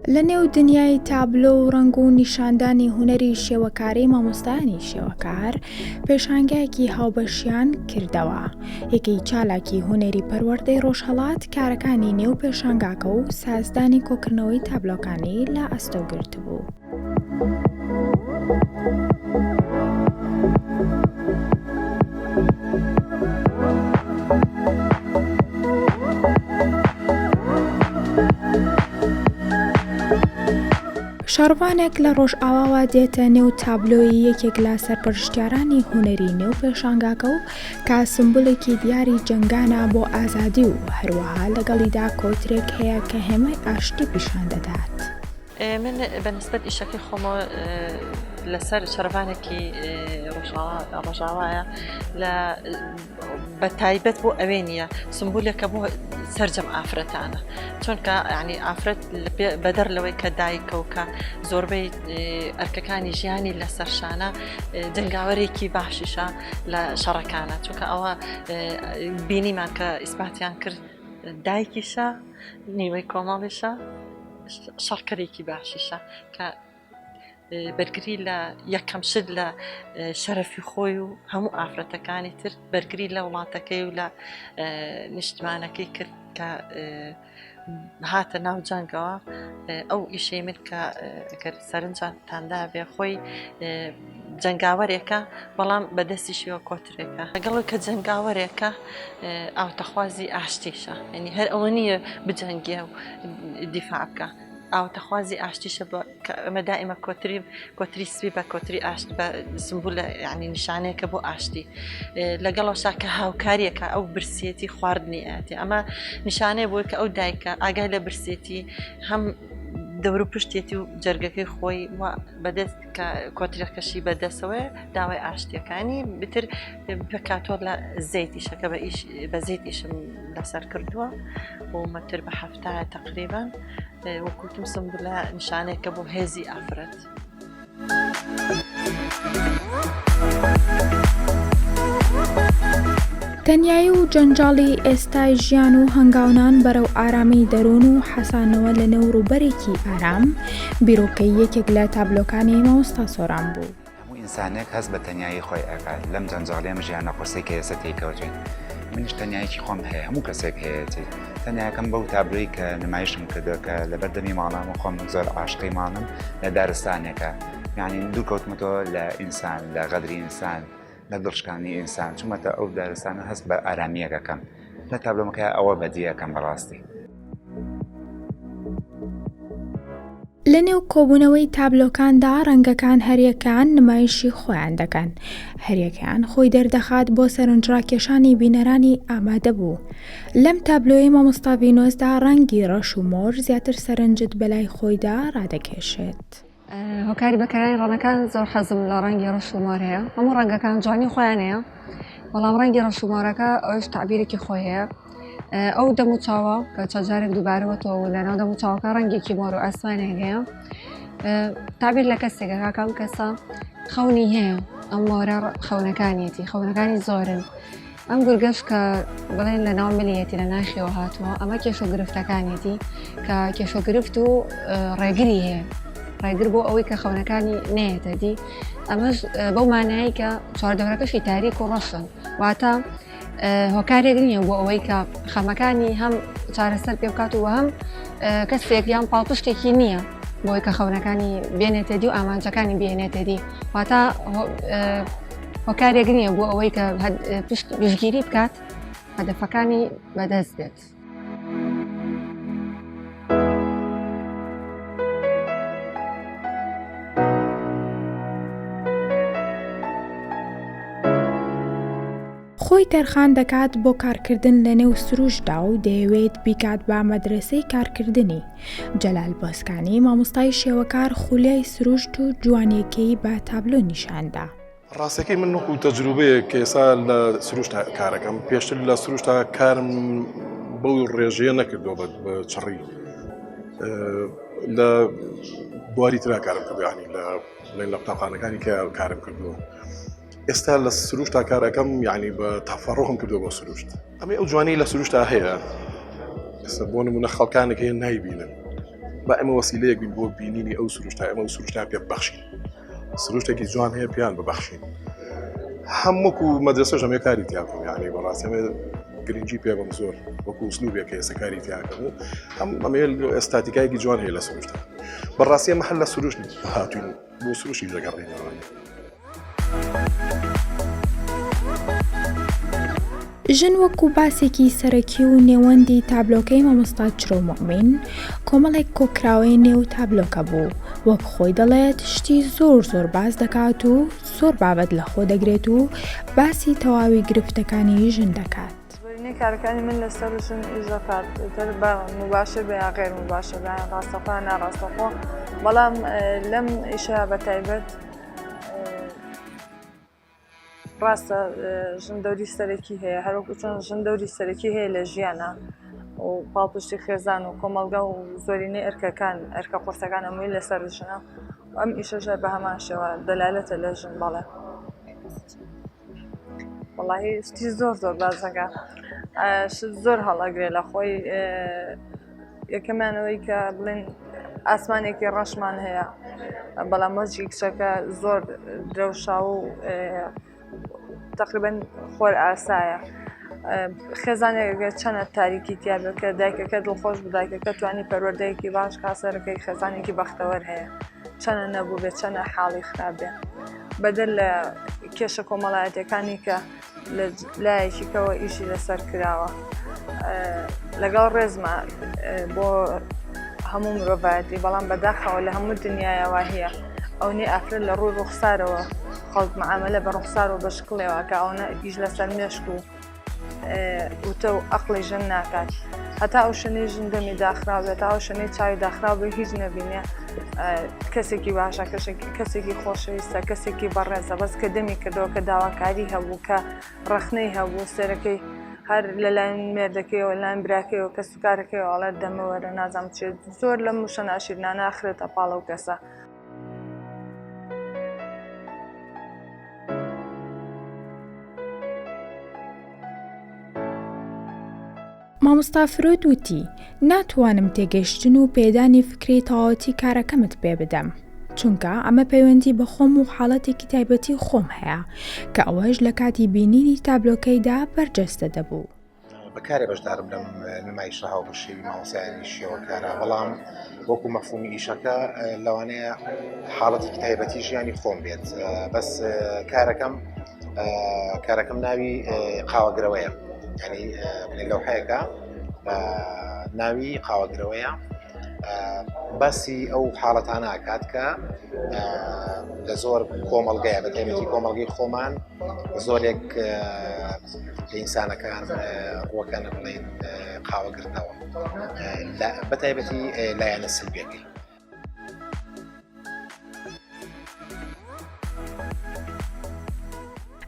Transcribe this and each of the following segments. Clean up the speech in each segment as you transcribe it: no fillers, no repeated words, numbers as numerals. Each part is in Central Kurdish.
لە نێو دنیای تابلۆ و ڕەنگ و نیشاندانی هونەری شێوەکاری مامۆستایانی شێوەکار پێشانگایەکی هاوبەشیان کردەوە. یەکەی چالاکی هونەری پەروەردەی ڕۆژهەڵات کارەکانی نێو پێشانگاکە و سازدانی کۆکردنەوەی تابلۆکانی لە ئەستۆ گرتبوو. شەڕڤانێک لە ڕۆژئاواوە دێتە نێو تابلۆی یەکێک لە سەرپەرشتیارانی هونەری نێو پێشانگاکە و کە سمبولێکی دیاری جەنگانە بۆ ئازادی و هەروەها لەگەڵیدا کۆترێک هەیە کە هێمای ئاشتی پیشان دەدات. من بە نسبەت ئیشەکەی خۆمەوە لەسەر شەڕڤانێکی ڕۆژاوایە لە بە تایبەت بۆ ئەوێ نییە سمبولێکە بۆ سرجەم ئافرەتانە چونکە ینی ئافرەت بەدەر لەوەی کە دایکە و کە زۆربەی ئەرکەکانی ژیانی لەسەر شانە جەنگاوەرێکی باشیشە لە شەڕەکانە چونکە ئەوە بینیمان کە ئیسپاتیان کرد دایکیشە نیوەی کۆمەڵیشە شەڕکەرێکی باشیشە کە بەرگری لە یەکەم شت لە شەرەفی خۆی و هەموو ئافرەتەکانی تر بەرگری لە وڵاتەکەی و لە نیشتمانەکەی کرد کە هاتە ناو جەنگەوە ئەو ئیشەی من کە گەر سەرنجتاندا بێ خۆی جەنگاوەرێکە بەڵام بەدەستیشیەوە کۆترێکە لەگەڵ کە جەنگاوەرێکە ئاوتەخوازی ئاشتیشە ینی هەر ئەوە نییە بجەنگێ و دیفاع بکە ئاوتەخوازی ئاشتیشە کە ئەمە دائیمە کۆتری کۆتری سپی بە کۆتری ئاشت بە سمبولە یعنی نیشانەیەکە بۆ ئاشتی لەگەڵەوشا کە هاوکاریەکە ئەو برسێتی خواردنی ئاتی ئەمە نیشانەیە بۆی کە ئەو دایکە ئاگای لە برسێتی هەم دەور و پشتێتی و جەرگەکەی خۆی بەدەست کە کۆترەکەشی بەدەسەوەیە داوای ئاشتیەکانی بتر پێکاتۆ لە زەیتیشەکە بە ئیش بە زەیت ئیشم لەسەر کردووە و مەتر بە هەفتایە تقریبان وەکوتم سمبولە نیشانێکە بۆ هێزی ئافرەت. تەنیایی و جەنجاڵی ئێستای ژیان و هەنگاونان بەرەو ئارامی دەروون و حەسانەوە لە نێو ڕووبەرێکی ئارام، بیرۆکەی یەکێک لە تابلۆکانی مامۆستا سۆران بوو. هەموو ئینسانێک هەست بە تەنیایی خۆی ئەکات لەم جەنجاڵی ئەم ژیانە قورسەی کە ئێستا تێی کەوتوین منیش تەنیایەکی خۆم هەیە هەموو کەسێک هەیەتی تەنیاکەم بەو تابلۆی کە نمایشم کردووە کە لەبەر دەمی ماڵام و خۆم زۆر عاشقی ماڵم لە دارستانێکە یعنی دوور کەوتمەتەوە لە ئینسان لە غەدری ئینسان لە دڵشکانی ئینسان چوومەتە ئەو دارستانە هەست بە ئارامییەکەکەم لە تابلۆمەکە ئەوە بەدیەکەم بەڕاستی. لەنێو کۆبوونەوەی تابلۆکاندا ڕەنگەکان هەریەکەیان نمایشی خۆیان دەکەن، هەریەکەیان خۆی دەردەخات بۆ سەرنجڕاکێشانی بینەرانی ئامادەبوو. لەم تابلۆیەی مامۆستا ڤینۆسدا ڕەنگی ڕەش و مۆر زیاتر سەرنجت بەلای خۆیدا ڕادەکێشێت. هۆکاری بەکارهێنانی ڕەنگەکان زۆر حەزم لە ڕەنگی ڕەش و مۆر هەیە هەموو ڕەنگەکان جوانی خۆیان هەیە بەڵام ڕەنگی ڕەش و مۆرەکە ئەوش تعبیرێکی خۆی هەیە ئەو دەم و چاوە کە چەند جارێک دووبارەوەتەوە و لەناو دەم و چاوەکە ڕەنگێکی مۆر و ئاسمانێک هەیە تعبیر لە کەسێکە کاکە ئەم کەسە خەونی هەیە ئەم مۆرە خەونەکانیەتی خەونەکانی زۆرن ئەم گورگەش کە بڵێن لە ناو ملیەتی لە ناخیەوە هاتووە ئەمە کێشە گرفتەکانیەتی کە کێشە گرفت و ڕێگری هەیە ڕێگر بۆ ئەوەی کە خەونەکانی نێتە دی ئەمەش بەو مانایی کە چواردەورەکەشی تاریک و ڕەشن واتە هۆکارێک نییە بۆ ئەوەی کە خەمەکانی هەم چارەسەر پێ بکات و هەم کەسێک یان پاڵپشتێکی نییە بۆی کە خەونەکانی بێنێتە دی و ئامانجەکانی بێنێتە دی واتە هۆکارێک نییە بۆ ئەوەی کە پشت پشتگیری بکات هەدەفەکانی بەدەست بێت. خۆی تەرخان دەکات بۆ کارکردن لەنێو سروشتدا و دەیەوێت بیکات بە مەدرەسەی کارکردنی. جەلال بۆسکانی مامۆستای شێوەکار خولیای سروشت و جوانیەکەی بە تابلۆ نیشاندا. ڕاستەکەی من وەکو تەجروبەیەک کە ئێستا لە سروشتا کارەکەم پێشتر لە سروشتا کارم بەو ڕێژەیە نەکردووە بە چڕی لە بواری ترا کارم کردووە یعنی لە لە قوتابخانەکانی کە کارم کردووە ئێستا لە سروشتا کارەکەم یعنی بە تەفەڕۆخم کردووە بۆ سروشت ئەمەی ئەو جوانی لە سروشتا هەیە ئێستا بۆ نمونە خەڵکانێک هەیە نایبینن. با ئێمە وەسیلەیەک بین بۆ بینینی ئەو سروشتە ئێمە ئەو سروشتە پێ ببەخشین سروشتێکی جوان هەیە پێیان ببەخشین هەم وەکو مەدرسەش ئەمێ کاری تیا بکەم یعنی بەڕاستی ئەمێ گرنگی پێ بەم زۆر وەکو ئوسلوبێک ئێستا کاری تیاکەم و هەم ئەمێ ئێستاتیکایەکی جوان هەیە لە سروشتە بەڕاستی ئەمە هەر لە سروشت هاتوین بۆ سروشتی دەگەڕێینەوە. ژن وەکو باسێکی سەرەکی و نێوەندی تابلۆکەی مامۆستا چرۆ موئمین کۆمەڵێک کۆکراوەی نێو تابلۆکە بوو، وەک خۆی دەڵێت شتی زۆر زۆر باس دەکات و زۆر بابەت لەخۆ دەگرێت و باسی تەواوی گرفتەکانی ژن دەکات. زۆرینەی کارەکانی من لەسەر ژن ئیش دەکات تر بە مباشر بە یا غێر مباشر بە ڕاستەخۆ یا ناڕاستەخۆ بەڵام لەم ئیشە بە تایبەت ڕاستە ژن دەوری سەرەکی هەیە هەروەکو چۆن ژن دەوری سەرەکی هەیە لە ژیانە و پاڵپشتی خێزان و کۆمەڵگا و زۆرینەی ئەرکەکان ئەرکە قورسەکان ئەمەی لەسەر ژنە ئەم ئیشەشە بە هەمان شێوە دەلالەتە لە ژن بەڵێ. وەڵاهی شتی زۆر زۆر بازەکە شت زۆر هەڵەگرێ لە خۆی یەکەمانەوەی کە بڵێن ئاسمانێکی ڕەشمان هەیە بەڵام وەجی کچەکە زۆر درەوشا و تقریبن خۆر ئاسایە خێزانێک چەنە تاریکی تیاابێت کە دایکەکە دڵخۆش بدایکەکە توانی پەروەردەیەکی باش کاسەرەکەی خێزانێکی بەختەوەر هەیە چەنە نەبوو بێت چەنە حاڵی خراپ بێ بەدەر لە کێشە کۆمەڵایەتەکانی کە لە لایەکی کەوە ئیشی لەسەر کراوە لەگەڵ ڕێزما بۆ هەموو مرۆڤایەتی بەڵام بەداخەوە لە هەموو دنیاەوە هەیە ئەو نی ئافرەت لە ڕووی ڕوخسارەوە خەڵک معاملە بە ڕوخسار و بە شکڵێەوە کە ئەوەنە ئیش لەسەر مێشک و وتە و ئەقڵی ژن ناکات هەتا ئەو شوێنەی ژن دەمی داخراو بێت تا ئەو شوێنەی چاوی داخراو بێ هیچ نەبینێ کەسێکی باشە کەسێکی خۆشەویستە کەسێکی بەڕێزە بەس کە دەمی کردەوە کە داواکاری هەبوو کە ڕەخنەی هەبوو سەرەکەی هەر لەلایەن مێردەکەیەوە لایەن براکەیەوە کە سوکارەکەیەوە ئەڵێ دەمەوەرە نازانم چێت زۆر لەم وشە ناشیرنانە ئەخرێتە پاڵ ئەو کەسە. مامۆستا فرۆید وتی، ناتوانم تێگەیشتن و پێدانی فکرەی تەواوەتی کارەکەمت پێ بدەم، چونکە ئەمە پەیوەندی بە خۆم و حاڵەتێکی تایبەتی خۆم هەیە، کە ئەوەش لە کاتی بینینی تابلۆکەیدا بەرجەستە دەبوو. بە کارێ بەشدارم لەم نمایشە هاوبەشەی مامۆستایانی شێوەکارە بەڵام وەکو مەفهومی ئیشەکە لەوانەیە حاڵەتێکی تایبەتی ژیانی خۆم بێت بەس کارەکەم کارەکەم ناوی قاوەگرەوەیە ینی لەوحەیەکە ناوی قاوەگرەوەیە باسی ئەو حاڵەتانە ئەکات کە لە زۆر کۆمەڵگەیە بە تایبەتی کۆمەڵگەی خۆمان زۆرێک لە ئینسانەکان ڕوەکانە بڵێن قاوەگرتنەوە بە تایبەتی لایەنە سلبیەکەی.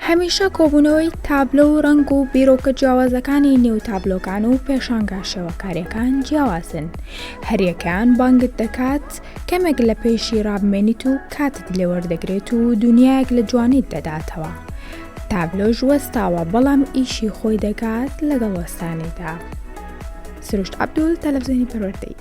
هەمیشە کۆبوونەوەی تابلۆ و ڕەنگ و بیرۆکە جیاوازەکانی نێو تابلۆکان و پێشانگا شێوەکاریەکان جیاوازن، هەریەکەیان بانگت دەکات کەمێک لە پێشی ڕابمێنیت و کاتت لێ وەردەگرێت و دونیایەک لە جوانیت دەداتەوە. تابلۆش وەستاوە بەڵام ئیشی خۆی دەکات لەگەڵ وەستانیدا. سروشت عەبدول، تەلەفزیۆنی پەروەردەی.